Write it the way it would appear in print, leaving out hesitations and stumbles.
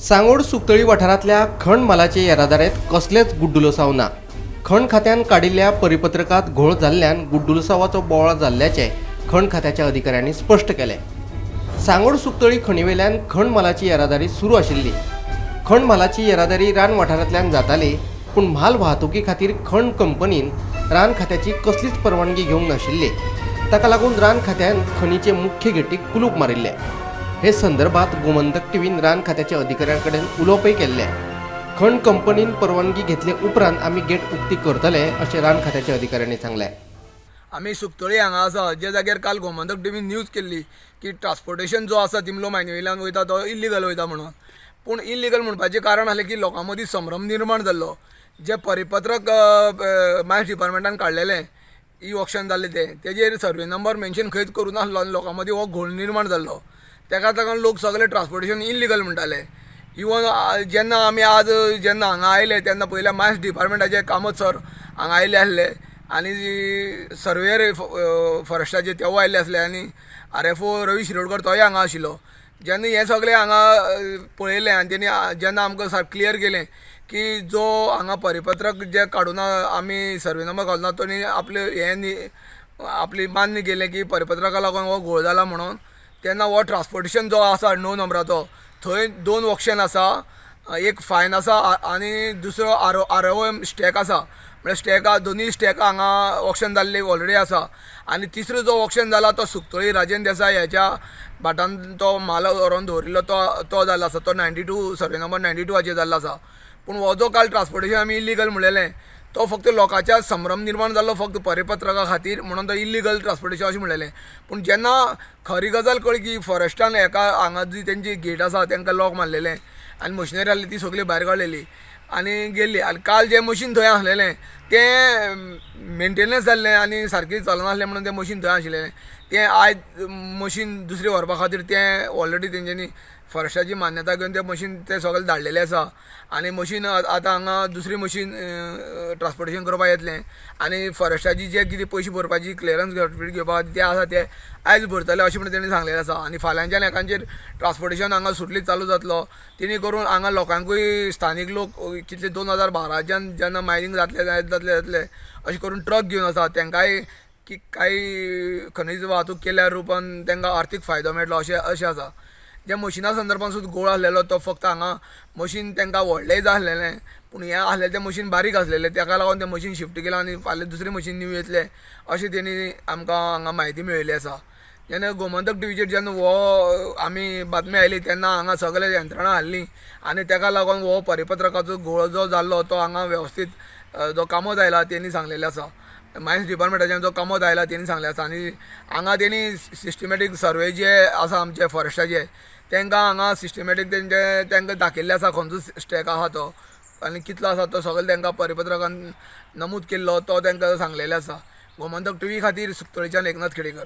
सांगोड सुकतळी वाठारांतल्या खण मालाचे येरादारेंत कसलेच गुड्डुलसांव ना. खण खात्यान काडिल्ल्या परिपत्रकांत घोळ जाल्ल्यान गुड्डुलसावाचो बोवाळ जाल्ल्याचें खण खात्याच्या अधिकाऱ्यांनी स्पश्ट केलें. सांगोड सुकतळी खणीवेल्यान खण मालाची येरादारी सुरू आशिल्ली. खण मालाची येरादारी रान वाठारांतल्यान जाताली, पूण म्हाल वाहतुकी खातीर खण कंपनीन रान खात्याची कसलीच परवानगी घेवंक नाशिल्ली. ताका लागून रान खात्यान खणीचे मुख्य गेटीक कुलूप मारिल्लें. हे संदर्भात गोमंतक टीव्हीन रान खात्याच्या अधिकाऱ्यां कडेन उलोवपय केल्लें. खण कंपनीन परवानगी घेतले उपरांत आमी गेट उक्ती करतले अशें रान खात्याच्या अधिकाऱ्यांनी सांगलें. आमी सुकतळी हांगा आसा, जे जाग्यार काल गोमंतक टीव्हीन न्यूज केल्ली की ट्रान्सपोर्टेशन जो आसा तिमलो मायनीवयल्यान वयता तो इल्लिगल वयता म्हणून. पूण इल्लिगल म्हणपाचें कारण आसलें की लोकां मदीं संभ्रम निर्माण जाल्लो. जें परिपत्रक मायन्स डिपार्टमेंटान काडलेलें ई ऑक्शन जाल्लें तें तेजेर सर्वे नंबर मेन्शन खंयच करूं नासलो आनी लोकां मदीं हो घोळ निर्माण जाल्लो. तेका लागून लोक सगळे ट्रान्सपोर्टेशन इल्लिगल म्हणटाले. इवन जेन्ना आमी आज जेन्ना हांगा आयले तेन्ना पयल्या मायन्स डिपार्टमेंटाचे कामत सर हांगा आयिल्ले आसले आनी सर्वेयर फॉरेस्टाचे तेवूय आयिल्ले आसले आनी RFO Ravi Shirodkar तोय हांगा आशिल्लो. जेन्ना हें सगळें हांगा पळयलें आनी तेणी जेन्ना आमकां सारकें क्लियर केलें की जो हांगा परिपत्रक जें काडूना आमी सर्वे नंबर घालूना तो आपलें हें आपली मान्य केलें की परिपत्रका लागून हो घोळ जाला म्हणून. तेन्ना हो ट्रान्सपोर्टेशन जो आसा 9 नंबराचो थंय 2 ऑप्शन आसा, एक फायन आसा आनी दुसरो ROM स्टॅक आसा. म्हळ्यार स्टॅका दोनूय स्टॅका हांगा ऑक्शन जाल्ले ऑलरेडी आसा आनी तिसरो जो ऑक्शन जाला तो सुकतळी राजेंद्र देसाय ह्याच्या भाटान तो म्हाल व्हरोन दवरिल्लो तो जाल्लो आसा. तो 92 सर्वे नंबर 92 जाल्लो आसा. पूण हो जो काल ट्रान्सपोर्टेशन आमी इल्लिगल म्हणलेलें तो फक्त लोकांच्या संभ्रम निर्माण जाल्लो फक्त परिपत्रका खातीर म्हणून तो इल्लिगल ट्रान्सपोर्टेशन अशें म्हणलेलें. पूण जेन्ना खरी गजाल कळ्ळी की फॉरेस्टान हेका हांगा जी तेंची गेट आसा तेंकां लॉक मारलेलें आनी मशिनरी आहली ती सगळी भायर काडलेली आनी गेल्ली. आनी काल जें मशीन थंय आसलेलें तें मेंटेनन्स जाल्लें आनी सारकें चलनासलें म्हणून तें मशीन थंय आशिल्लें. तें आयज मशीन दुसरें व्हरपा खातीर तें ऑलरेडी तेंच्यांनी फॉरेस्टाची मान्यता घेवन तें मशीन तें सगळें धाडलेलें आसा आनी मशीन आतां हांगा दुसरी मशीन ट्रान्सपोर्टेशन करपाक येतलें आनी फॉरेस्टाची जे कितें पयशे भरपाची क्लियरन्स सर्टिफिकेट घेवपा ते आसा ते आयज भरतले अशें म्हणून तेणी सांगलेलें आसा. आनी फाल्यांच्यान एकांचेर ट्रान्सपोर्टेशन हांगा सुटली चालू जातलो तेणी करून हांगा लोकांकूय स्थानीक लोक कितले 2012च्यान जेन्ना मायनींग जातलें जातलें जातलें अशें करून ट्रक घेवन आसा तेंकांय की कांय खनिज वाहतूक केल्या रुपान तेंकां आर्थीक फायदो मेळटलो अशें अशें आसा. ज्या मशिना संदर्भान सुद्दां गोळ आसलेलो तो फक्त हांगा मशीन तेंकां व्हडलें जाय आसलेलें पूण हें आसलेलें तें मशीन बारीक आसलेलें तेका लागून तें मशीन शिफ्ट केलां आनी फाल्यां दुसरें मशीन न्यू येतलें अशें तेणी आमकां हांगा म्हायती मेळिल्ली आसा. जेन्ना गोमंतक टीव्हीचेर जेन्ना हो आमी बातमी आयली तेन्ना हांगा सगळे यंत्रणां हाडली आनी तेका लागून हो परिपत्रकाचो घोळ जो जाल्लो तो हांगा वेवस्थीत जो कामत आयला तेणी सांगलेलें आसा. मायन्स डिपार्टमेंटाच्यान जो कामत आयला तेणी सांगलें आसा आनी हांगा तेणी सिस्टमॅटीक सर्वे जे आसा आमचे फॉरेस्टाचे तेंकां हांगा सिस्टमॅटीक तेंचे तेंकां दाखयल्लें आसा खंयचो स्टॅक आसा तो आनी कितलो आसा तो सगळें तेंकां परिपत्रकान नमूद केल्लो तो तेंकां सांगलेलें आसा. गोमंतक टीव्ही खातीर सुकतळीच्यान एकनाथ खेडेकर.